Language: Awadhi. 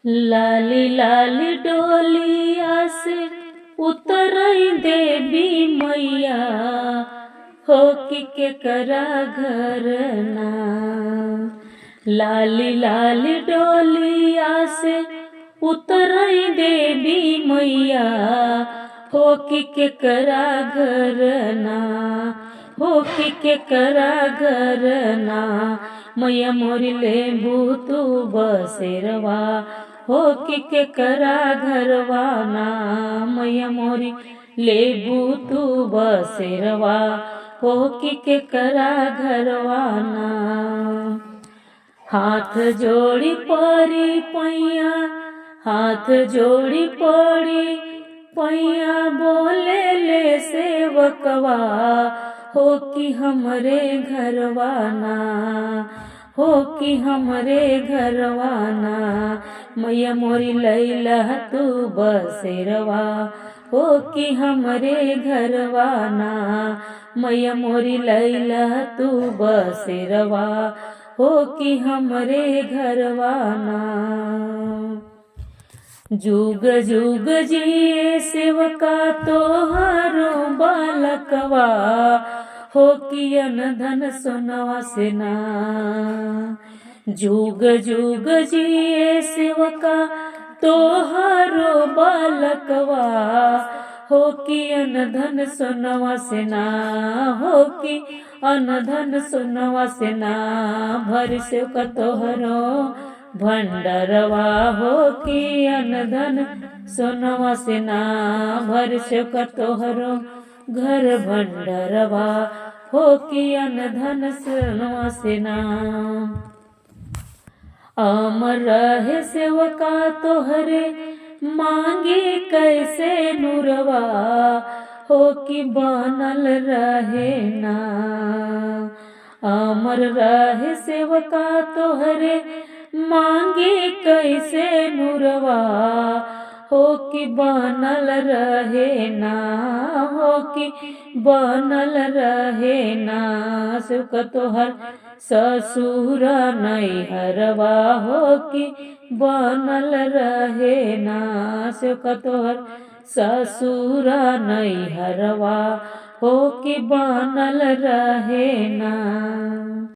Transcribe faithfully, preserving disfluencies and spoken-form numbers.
लाली लाली डोलिया से उतरई देवी मैया, हो कि केकरा घर ना। लाली लाली डोलिया से उतरई देवी मैया, हो कि केकरा घर ना, हो कि केकरा घर ना। मैया मोरी लेबू तू बसेरवा, हो कि केकरा घरवा ना। मैया मोरी लेबू तू बसेरवा, हो कि केकरा घरवा ना। हाथ जोड़ी पड़ी पैया, हाथ जोड़ी पड़ी पैया, बोले ले सेवकवा, हो कि हमरे घरवा ना, हो कि हमरे घरवा ना। मैया मोरी लैला तू बसेरवा, हो कि हमरे घरवा ना। मैया मोरी लैला तू बसेरवा, हो कि हमरे घरवा ना। जुग जुग जिए सेवका तोहरो बालकवा, हो कि अन धन सोनवा से ना। जुग जुग जिए सेवका तोहरो बालकवा, हो कि अन धन सोनवा से ना, हो कि अन धन सोनवा से ना। भर सेवका तोहरो भंडरवा, हो कि अन धन सोनवा से ना। भर सेवका तोहरो घर भंडरवा, हो कि अन धन सोनवा से ना। अमर रहे सेवका तोहरे, मांगी कैसे नुरवा, हो कि बनल रहे ना। अमर रहे सेवका तोहरे, मांगी कैसे नुरवा, हो कि बनल रहे ना, हो कि बनल रहे ना। सेवका तोहर ससुर नैहरवा, हो कि बनल रहे ना। सेवका तोहर ससुर नैहरवा, हो कि बनल रहे ना।